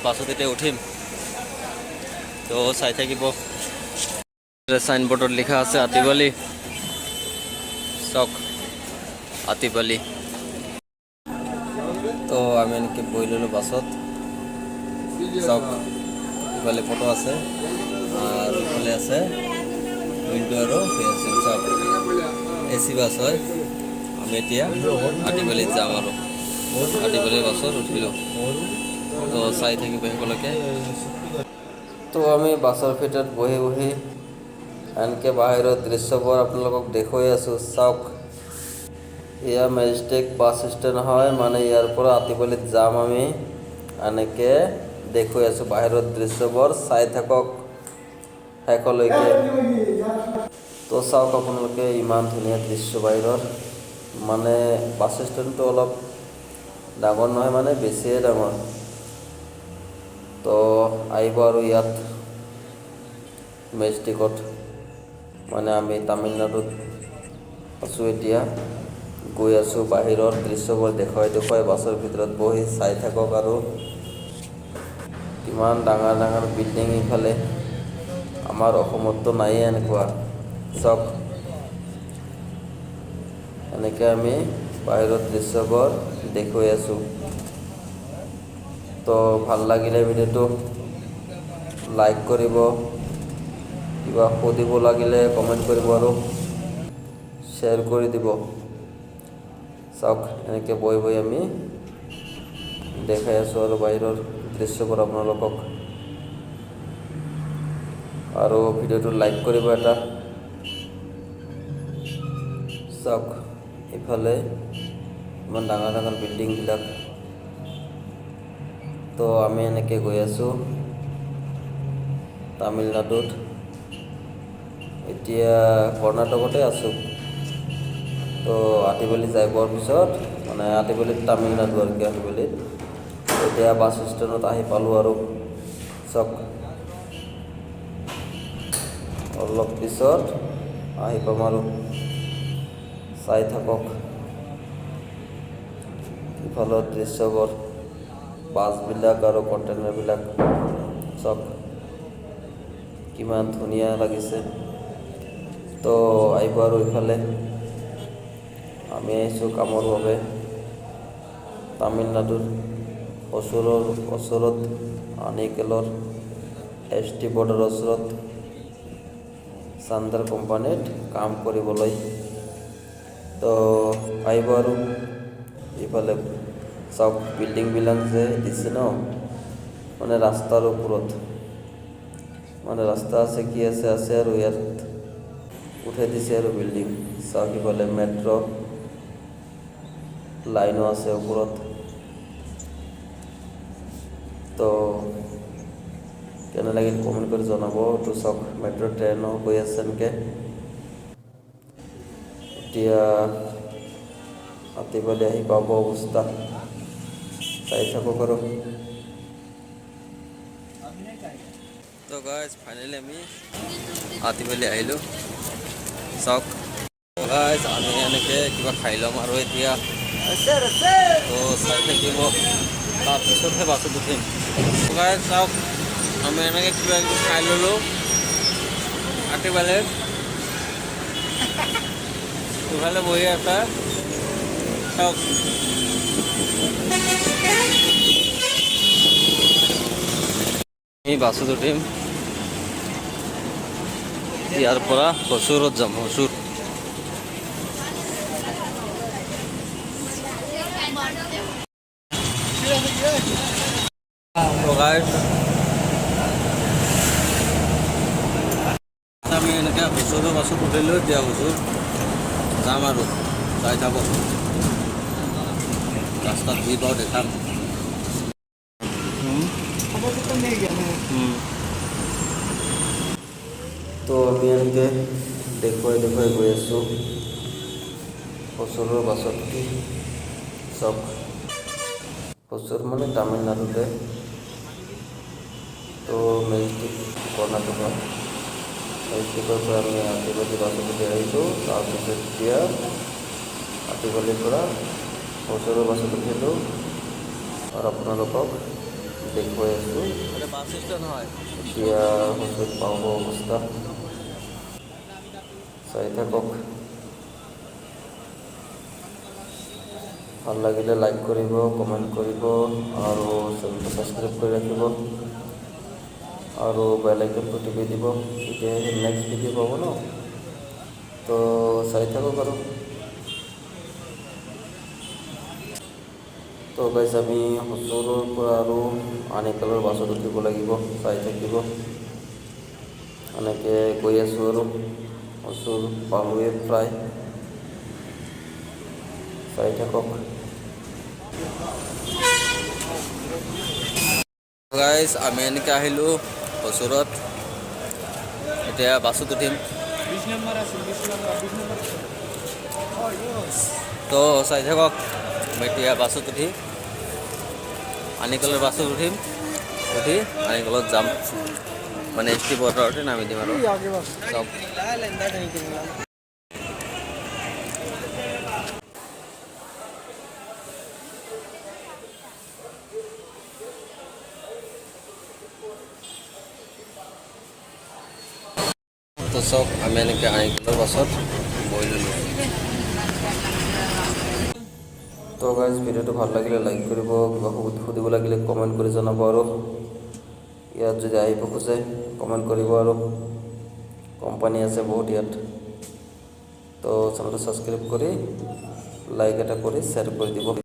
বাছত এতিয়া উঠিম। তো চাই থাকিব। চাইনবৰ্ডত লিখা আছে আতিবালি। চাওক, আতিবালি। তো আমি এনেকৈ বহি ল'লোঁ বাছত। চাওক, ইফালে ফটো আছে আৰু ইফালে আছে উইণ্ডো আৰু আছে। চাওক, এচি বাছ হয়। আমি এতিয়া আতিবালিত যাম আৰু আতিবালিৰ বাছত উঠিলোঁ। তো চাই থাকিব সকলোকে। তো আমি বাছৰ ভিতৰত বহি বহি এনেকৈ বাহিৰৰ দৃশ্যবোৰ আপোনালোকক দেখুৱাই আছোঁ। চাওক, এয়া মেজেষ্টিক বাছ ষ্টেণ্ড হয়। মানে ইয়াৰ পৰা আতিবালিত যাম আমি। এনেকৈ দেখুৱাই আছোঁ বাহিৰৰ দৃশ্যবোৰ। চাই থাকক শেষলৈকে। তো চাওক আপোনালোকে, ইমান ধুনীয়া দৃশ্য বাহিৰৰ। মানে বাছ ষ্টেণ্ডটো অলপ ডাঙৰ নহয়, মানে বেছিয়ে ডাঙৰ। তো আহিব আৰু ইয়াত মেজেষ্টিকত। মানে আমি তামিলনাডুত আছোঁ এতিয়া, গৈ আছোঁ। বাহিৰৰ দৃশ্যবোৰ দেখুৱাই দেখুৱাই বাছৰ ভিতৰত বহি চাই থাকক। আৰু কিমান ডাঙৰ ডাঙৰ বিল্ডিং ইফালে। আমাৰ অসমততো নায়েই এনেকুৱা। চাওক, এনেকৈ আমি বাহিৰৰ দৃশ্যবোৰ দেখুৱাই আছোঁ। তো ভাল লাগিলে ভিডিঅ'টো লাইক কৰিব, কিবা সুধিব লাগিলে কমেণ্ট কৰিব আৰু শ্বেয়াৰ কৰি দিব। চাওক, এনেকৈ বহি বহি আমি দেখাই আছোঁ আৰু বাহিৰৰ দৃশ্যবোৰ আপোনালোকক। আৰু ভিডিঅ'টো লাইক কৰিব এটা। চাওক, ইফালে ইমান ডাঙৰ ডাঙৰ বিল্ডিংবিলাক। তো আমি এনেকৈ গৈ আছোঁ তামিলনাডুত। এতিয়া কৰ্ণাটকতে আছোঁ। তো আতিবালি যাই পোৱাৰ পিছত, মানে আতিবালিত, তামিলনাডু আৰু কি আতিবালিত। এতিয়া বাছ ষ্টেণ্ডত আহি পালোঁ। আৰু চাওক, অলপ পিছত আহি পাম আৰু চাই থাকক ইফালৰ দৃশ্যবোৰ, বাছবিলাক আৰু কণ্টেইনাৰবিলাক। চাওক, কিমান ধুনীয়া লাগিছে। তো আহিব আৰু ইফালে। আমি আহিছোঁ কামৰ বাবে তামিলনাডুৰ ওচৰৰ ওচৰত, আনিকেলৰ এছ টি বৰ্ডাৰৰ ওচৰত চান্দাৰ কোম্পানীত কাম কৰিবলৈ। তো আহিব আৰু ইফালে। চাওক, বিল্ডিংবিলাক যে দিছে ন, মানে ৰাস্তাৰ ওপৰত, মানে ৰাস্তা আছে, কি আছে আছে আৰু ইয়াত উঠাই দিছে আৰু বিল্ডিং। চাওক, ইফালে মেট্ৰ' লাইনো আছে ওপৰত। তো কেনে লাগিল কমেণ্ট কৰি জনাব। তো চাওক, মেট্ৰ' ট্ৰেইনো গৈ আছে এনেকৈ। এতিয়া আতিবালি আহি পাব অৱস্থা। চাই থাকক আৰু। তো গাইজ, ফাইনেলি আমি আতিবালি আহিলোঁ। চাওক গাইজ, আমি এনেকৈ কিবা খাই ল'ম আৰু এতিয়া। তো চাই থাকিব, তাৰপিছতহে বাছত উঠিম। গাইজ, চাওক, আমি এনেকৈ কিবা কিবি খাই ল'লোঁ আতিবালিত। ইফালে বহি আছে। চাওক, আমি বাছত উঠিম। ইয়াৰ পৰা হচুৰত যাম, হচুৰ। তো গাইজ, আমি এনেকৈ হুচুৰৰ বাছত উঠিলোঁ। এতিয়া হুচুৰ যাম আৰু যাই থাকোঁ। ৰাস্তাত যি পাওঁ দেখাম। তো আমি এনেকৈ দেখুৱাই দেখুৱাই গৈ আছোঁ ওচৰৰ বাছত উঠি। চাওক, ওচৰ মানে তামিলনাডুতে। তো মেজেষ্টিক কৰ্ণাটকা, মেজেষ্টিকৰ পৰা আমি আতিবালি বাছত উঠি আহিলোঁ। তাৰপিছত এতিয়া আতিবালিৰ পৰা ওচৰৰ বাছত উঠিলোঁ আৰু আপোনালোকক দেখুৱাই আছোঁ। বাছ ষ্টেণ্ড হয়। এতিয়া হোচুৰ পাব অৱস্থা, চাই থাকক। ভাল লাগিলে লাইক কৰিব, কমেণ্ট কৰিব আৰু চেনেলটো ছাবস্ক্ৰাইব কৰি ৰাখিব আৰু বেল আইকনটো টিপি দিব, তেতিয়াহে নেক্সট ভিডিঅ' পাব ন। তো চাই থাকক আৰু। তো গাইজ, আমি হোচুৰৰ পৰা আৰু আনিকালৰ বাছত উঠিব লাগিব, চাই থাকিব। এনেকৈ গৈ আছোঁ আৰু হোচুৰ পালোৱে প্ৰায়, চাই থাকক। গাইজ, আমি এনেকৈ আহিলোঁ হোচুৰত। এতিয়া বাছত উঠিম। তো চাই থাকক, আমি এতিয়া বাছত উঠি আনিকলৰ বাছত উঠিম, উঠি আনিকলত যাম, মানে এছ টি বৰ্ডাৰতে নামি দিম আৰু চব। তো চব আমি এনেকৈ আনিকলৰ বাছত বহি ল'লোঁ। তো গাইজ, ভিডিঅ'টো ভাল লাগিলে লাইক কৰিব, কিবা সুধিব লাগিলে কমেণ্ট কৰি জনাব আৰু ইয়াত যদি আহিব খোজে কমেণ্ট কৰিব আৰু কোম্পানী আছে বহুত ইয়াত। তো চেনেলটো ছাবস্ক্ৰাইব কৰি লাইক এটা কৰি শ্বেয়াৰ কৰি দিব।